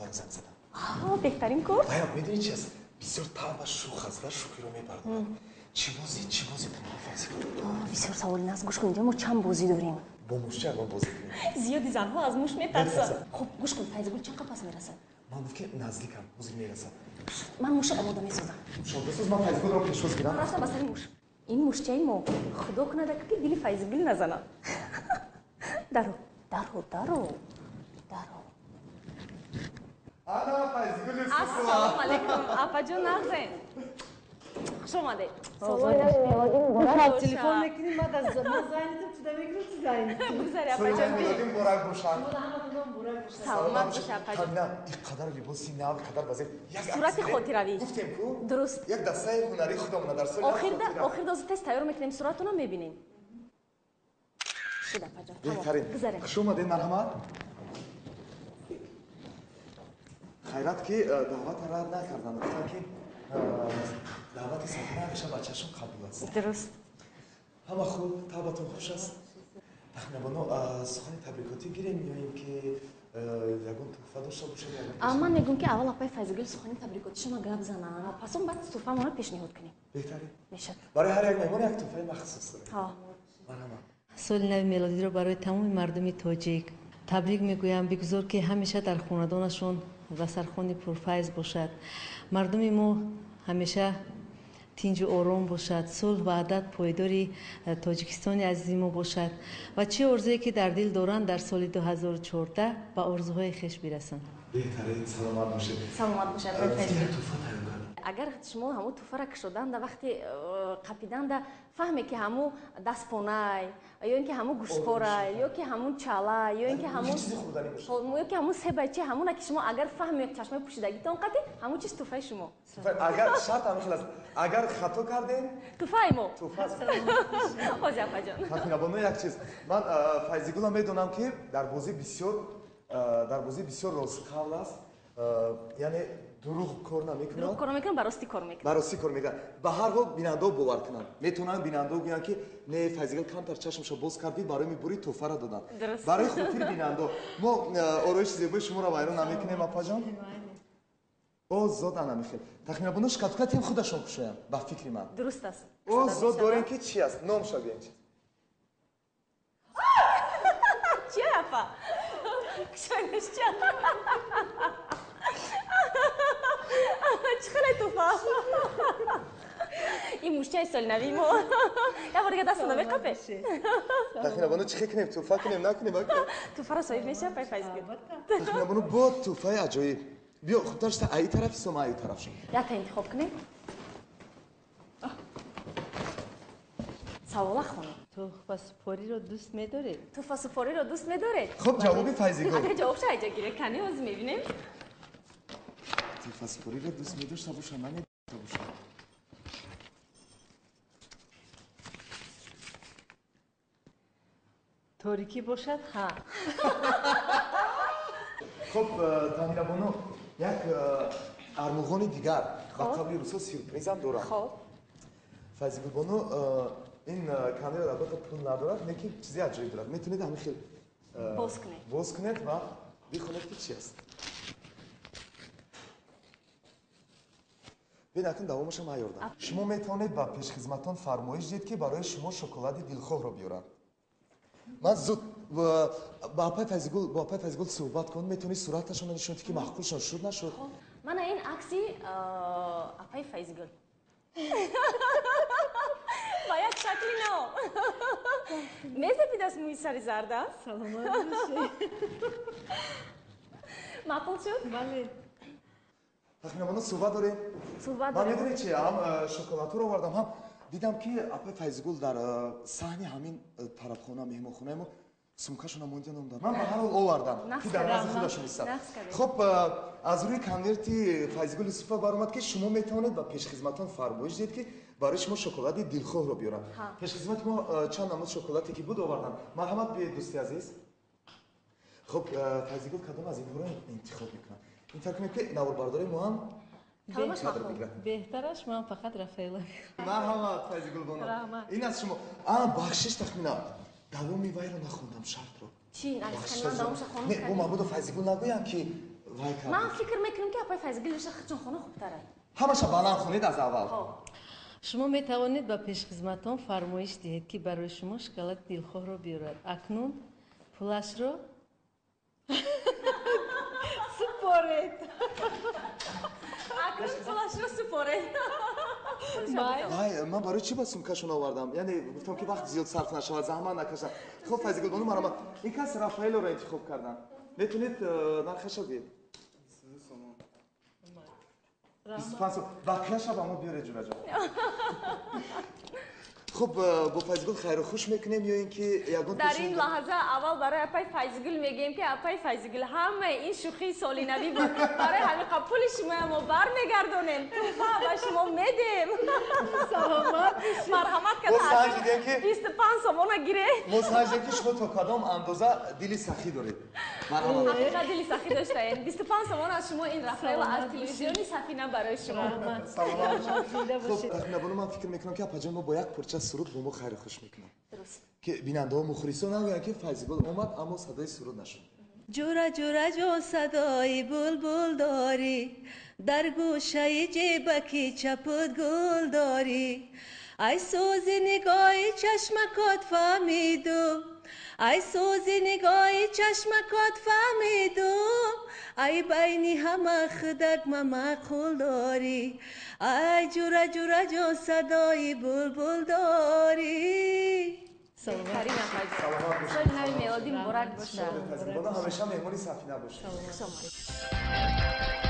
Юсуфоваро занг задам. Беҳтарин кор. Ваям медонӣ чи аст? Бисёр тавба шӯх аст ва шӯхиро мебардорад. Чӣ бозӣ, чӣ бозӣ кунем, Файзигул? Бисёр саволи нағз. Гӯш кун, инҷо мо чанд бозӣ дорем. Бо мушча ягон бозӣ кунем? Зиёди занҳо аз муш метарсанд. Хуб, гӯш кун, Файзигул чанд қафас мерасад? Ман гуфт, ки наздикам, ҳозир мерасад. Ман муша омода месозам. Муша бисоз, ман Файзигулро пешвоз гирам. Рафтам ба сари муш. Ин мушчаи мо. Худо кунад, ки дили Файзигул назанад. Даро, даро, даро, даро. Ана Файзигул Юсуфова. Ассалому алайкум, апаҷон, нағзен. Хуш омадед. Телефон мекунӣ, ман зайнидам, ту да мегирам, ту зайнидӣ. Гузари, апаҷон. Соли муборак бошад. Саломат боша, апаҷон. Тамина, ин қадар либоси нав, қадар базир. Сурати хотиравӣ. Гуфтем ку? Дуруст. Як дастаи ҳунарии худамона дар соли охир дозу тест тайёр мекунем, суратона мебинем. Шуд, апаҷон. Беҳтарин. Гузарем. Хуш омадед, марҳамат. Хайрат, ки даъвата рад накарданд. Гуфтанд, ки даъвати Сафина ҳамеша ба чашм қабул аст. Дуруст. Ҳама хуб, табъатон хуш аст? Тахминабоно, сухани табрикотӣ гирем ё ин ки ягон туҳфа дошта бошед? Ман мегӯям, ки аввал апаи Файзигул сухани табрикотишона гап зананд, ва пас он баъд туҳфамонро пешниҳод кунем. Беҳтарин. Мешад. Барои ҳар як меҳмон як туҳфаи махсус дорем. Марҳамат. Соли нави мелодиро барои тамоми мардуми тоҷик табрик мегӯям. Бигузор, ки ҳамеша дар хонадонашон ва сархони пурфайз бошад. Мардуми мо ҳамеша тинҷу ором бошад, сулҳ, ваҳдат пойдори Тоҷикистони азизи мо бошад ва чӣ орзуе ки дар дил доранд, дар соли 2014 ба орзуҳои хеш бирасанд. Беҳтарин, саломат бошед. Саломат бошед. Як туҳфа тайёр кардам. Агар шумо ҳамун туҳфаро кушоданда, вақти қапиданда фаҳме, ки ҳамун дастпонай, ё ин ки ҳамун гӯшпорай, ё ки ҳамун чалай, ё ин ки ҳамун ё ки ҳамун себайчи, ҳамуна ки шумо агар фаҳме, чашмаи пӯшидагитон қатӣ, ҳамун чиз туҳфаи шумо. Агар шарт ҳамин хел аст, агар хато кардем, туҳфаи мо. Туҳфа аст. Ҳозир, апаҷон. Тахминабоно, як чиз. Ман Файзигулам медонам, ки дар бозӣ бисёр, дар бозӣ бисёр ростқавл аст, яъне дурӯғ кор намекунад. Дурӯғ кор намекунад, ба ростӣ кор мекунад. Ба ростӣ кор мекунад. Ба ҳар ҳол бинандао бовар кунанд. Метавонанд бинандао гӯянд, ки не, Файзигул камтар чашмашо боз кардид, барои мебурӣ туҳфаро доданд. Барои хотири бинандао мо ороиши зебои шуморо вайрон намекунем, апаҷон. Озод ана мехел. Тахминабоно, шкатулкатем худашон кушоянд, ба фикри ман. Дуруст аст. Озод дорем, ки чи аст, номша гӯем чи. Чи, апа? Кушоянаш чи? Чӣ хеле туҳфа? Ин мушчаи соли нави мо. Як бор дига дастона меқапе. Тахминабоно, чӣ хел кунем? Туҳфа кунем, накунем? Туҳфаро соҳиб мешавад пай Файзигул. Тахминабоно, бо туҳфаи аҷоиб. Биё, хубтар шуда аи тарафи сома, аи тараф шуд. Якта интихоб кунем. Савола хонем. Туҳфасупориро дӯст медоред? Туҳфасупориро дӯст медоред? Хуб, ҷавоби Файзигул. Агар ҷавобша айҷа гире, кани ҳозир мебинем. Туҳфасупориро дӯст медошта бошам, намедошта бошам. Торикӣ бошад, ҳа. Хуб, Таҳминабоно, як армуғони дигар, ба қавли русо сюрпризам дорам. Файзигулбоно, ин конверт албатта пул надорад, лекин чизи аҷоиб дорад. Метавонед ҳамин хел боз кунед. Боз кунед ва бихонед, ки чи аст. Бин, акнун давомаша ман ёрдам. Шумо метавонед ба пешхизматон фармоиш диҳед, ки барои шумо шоколади дилхоҳро биёранд. Ман зуд ба апаи Файзигул, бо апаи Файзигул суҳбат кун, метавонӣ сураташонро нишон диҳӣ, ки маъқулшон шуд, нашуд. Мана ин акси апаи Файзигул. Ба як шакли нав. Мезабид аз мӯи сари зарда? Саломат бошед. Маъқул шуд? Бале. Тахминабоно, суҳбат дорем. Суҳбат Ман дорем. медонед чи, ҳам шоколадҳоро овардам, ҳам дидам, ки апаи Файзигул дар саҳни ҳамин тарабхона, меҳмонхонаи мо сумкашона монда номдам. Ман ба ҳар ҳол овардам, ки дар назди худашон истад. Хуб, аз рӯи конверти Файзигул Юсуфова баромад, ки шумо метавонед ба пешхизматон фармоиш диҳед, ки барои шумо шоколади дилхоҳро биёранд. Пешхизмати мо чанд намуд шоколаде ки буд оварданд. Марҳамат, биёед, дӯсти азиз. Хуб, Файзигул кадом аз инҳоро интихоб мекунад? Ин фикр кунед, ки наворбардори мо ҳам Беҳтараш ман фақат Рафаэла. Марҳамат, Файзигулбоно. Ин аз шумо. А, бахшиш, Тахмина, давоми вайро нахондам, шартро. Чи? Ман давомша хонум. Не, бо мабодо Файзигул нагӯянд, ки Ман фикр мекунам, ки апай Файзигул худшон хона хубтар аст. Ҳамаша баланд хонед аз аввал. Шумо метавонед ба пешхизматон фармоиш диҳед, ки барои шумо шоколади дилхоҳро биёрад. Акнун пулашро супоред. Акнун пулашро супоред. Вай, ман барои чӣ ба сумкашон овардам? Яъне гуфтам, ки вақт зиёд сарф нашавад, заҳмат накашад. Хуб, Файзигул бону, марҳамат. Ин кас Рафаэлоро интихоб карданд. Метавонед нархаша гӯед? Сомон. 25 сом. Бақияша ба мо биёред, ҷураҷон. Хуб, бо Файзигул хайру хуш мекунем ё ин ки ягон Дар ин лаҳза аввал барои апай Файзигул мегӯем, ки апай Файзигул, ҳамаи ин шӯхии соли навӣ буд. Барои ҳамин пули шумоя мо бармегардонем, тӯҳфа ба шумо медем. Саломат. Марҳамат. Мо санҷидем, ки 25 сомона гиред. Мо санҷидем, ки шумо то кадом андоза дили сахӣ доред. Марҳамат. Ҳақиқат, дили сахӣ доштаем. 25 сомон аз шумо, ин Рафаэла аз телевизиони Сафина барои шумо. Саломат. Хуб, Тахминабону, ман фикр мекунам, ки апаҷон мо бо як порча суруд бо мо хайру хуш мекунам, ки бинандаҳо, мухлисон нагӯянд, ки Файзигул омад, аммо садои суруд нашуд. Ҷура, ҷура ҷон, садои булбул дорӣ, дар гӯшаи ҷебаки чапут гул дорӣ. Ай сӯзи нигоҳи чашмакот фаҳмидум, ай сӯзи нигоҳи чашмакот фаҳмидум, ай байни ҳама худак ма маъқул дорӣ. Ай ҷура, ҷура ҷон, садои булбул дорӣ. Соли нави мелодӣ муборак бошад. Ҳамеша меҳмони Сафина бошед. Хуш омадед.